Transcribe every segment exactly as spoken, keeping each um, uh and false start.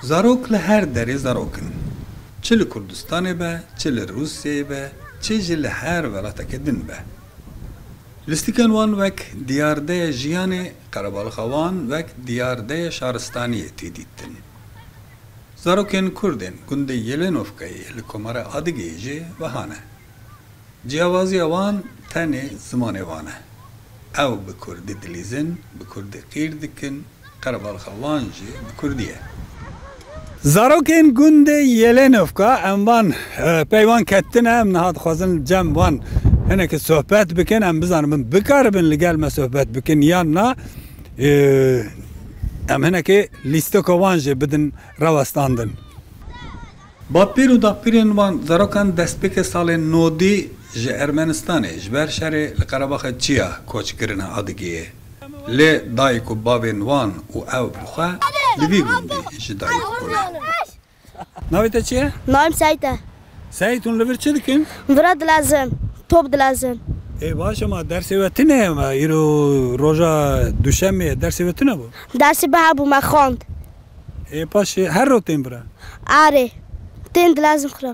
Zarok li her derê zarok in. Çi li Kurdistanê be, çi li Rûsyayê be, çi jî li her welatekê din be. Lîstikên wan wek diyardeya jiyanê, qerebalixa wan wek diyardeya şaristaniyê tê dîtin. Zarokên Kurdên gundê Yelenovkayê li Komara Adigeyê jî wiha ne. Ciyawaziya wan tenê zimanê wan e. Ew bi kurdî dilîzin, bi kurdî qîr dikin, qerebalixa wan jî bi kurdî ye. Zarokên gundê Yelenovka, em van, e, pey wan ketine, em niha dixwazin cem wan hinekî sohbet bikin, em bizanin bikaribin li gel me sohbet bikin yan na, e, em hinekî lîstoka wan jî bidin rawestandin. Bapîr û dapîrên wan zarokan destpêkê salên nodî ji Ermenistanê ji ber şerê li Qerebaxê Çiya koç kirine Adigiyê. Lê dayik û bavên wan û ew bi xwe li vî gundî ji dayik bûne. Navê te çi ye? Navê min Seyîd e. Seyîd, hûn li vir çi dikin? Vira dilezin, top dilezin. Ê baş, ama dersê we tune ye, me îro roja duşemê ye, dersê we tune bû? Dersê me hebû, me xwend. Ê paşê her ro tên vira? Erê. Tên dilezin xwe.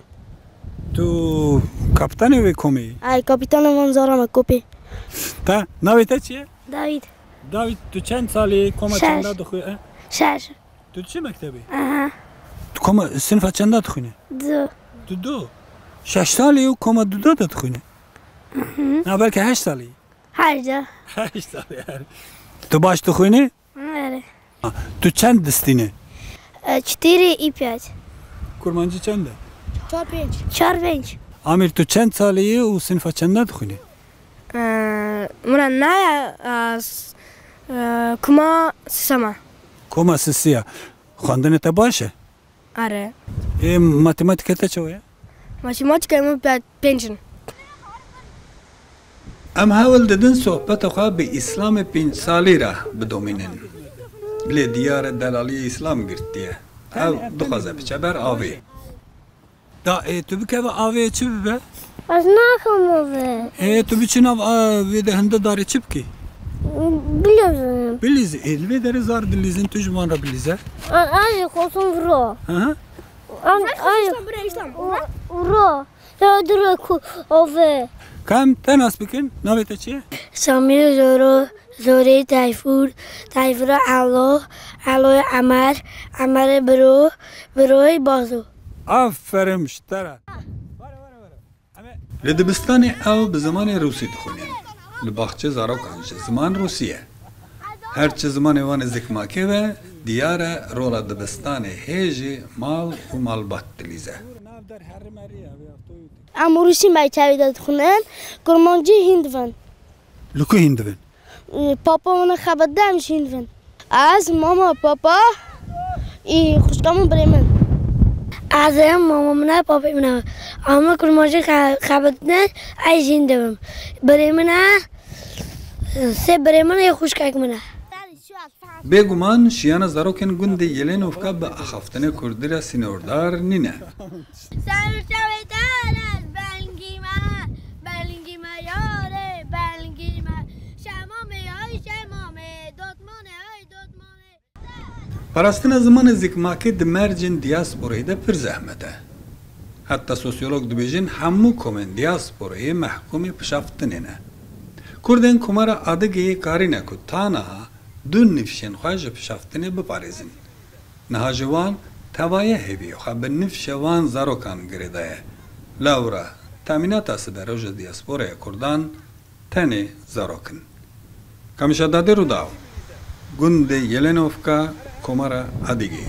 Tu kaptanê wê komê yî? Ay, kapîtanê van zaran me kopê. Te, navê te çi ye? Dawîd. Dawîd, tu çend salî yî, koma Şeş. Çenda dixwî, e? Şeş. Tu diçî mektebê? Aha. Tu koma, sinfa çenda dixwînî? Du. Tu du? Şeş salî yî û koma duda de dixwînî? Hı hı. Na belkî heşt salî yî? Heşt de. Heşt salî yani. Tu baş dixwînî? Erê. Ha, tu çend distînî? E, çetîrî û pênc. Kurmancî çend e? Çar pênc. Çar pênc. Amîr, tu çend salî yî û sinfa çenda dixwînî? E, min re naya, e, s-, e, koma sisema. Koma sisiya. Xwendinê te baş e? Are. Ê, matematîka te çawa ye? Matematîka min pe-, pênc in. Em hewl didin sohbeta xwe bi Îslamê pênc salî re bidomînin. Lê diyar e delaliyê Îslam girtiye. Ew dixwaze biçe ber avê. Da, ê, tu bikeve avê çi bibe? Ez nakim avê. Ê, tu biçî nav, a, vê de hinde darê çi bikî? Bilîzim. Bilîzî. Ê, li vê derê zar dilîzin, tu ji wan re bilîze. A, ez jî xwestim viro. Hı hı. Em, ay, ro. Ya dire ku avê. Ka em te nas bikin, navê te çi ye? Samî Zoro, Zorê Tayfûr, Tayfûra Elo, Eloyê Emer, Emerê Biro, Biroyê Bazo. Aferin ji te re. Li dibistanê ew bi zimanê rûsî dixwînin. Li baxçê zarokan jî ziman rûsî ye. Her çi zimanê wan ê zikmakê be, diyar e rola dibistanê hê jî mal û malbat dilîze. Em rûsî mektebê de dixwînin, kurmancî hîn dibin. Li ku hîn dibin? Papa min xebetde em jî hîn dibin. Ez, mama, papa, ê, xwişka min, birê min. Ez ê mama min e, papê min e. Ama kurmancî xe-, xebetine ez jî hîn dibim. Birê min e, sê birê min ê xwişkek min e. Bêguman şiyana zarokên gundê Yelenovka bi axaftinê kurdî re sînordar nîne. Ser çavê te re belgî me, belgî me yarê, belgî me. Şemamê ay şemamê, dotmanê ay dotmanê. Parastina zimanê zikmakê di mercên diyasporayê de pir zehmet e. Heta sosyolog dibêjin hemû komên diyasporayê mehkûmê pişaftinê ne. Kurdên Komara Adigeyê karîne ku ta niha du nifşên xwe ji pişaftinê biparêzin. Niha ji wan tevaye hêviyê xwe bi nifşê wan zarokan girêdaye. Lewra temînata siberoja diyasporaya kurdan tenê zarok in. Kamîşa Dadê Rûdaw, gundê Yelenovka, Komara Adigeyê.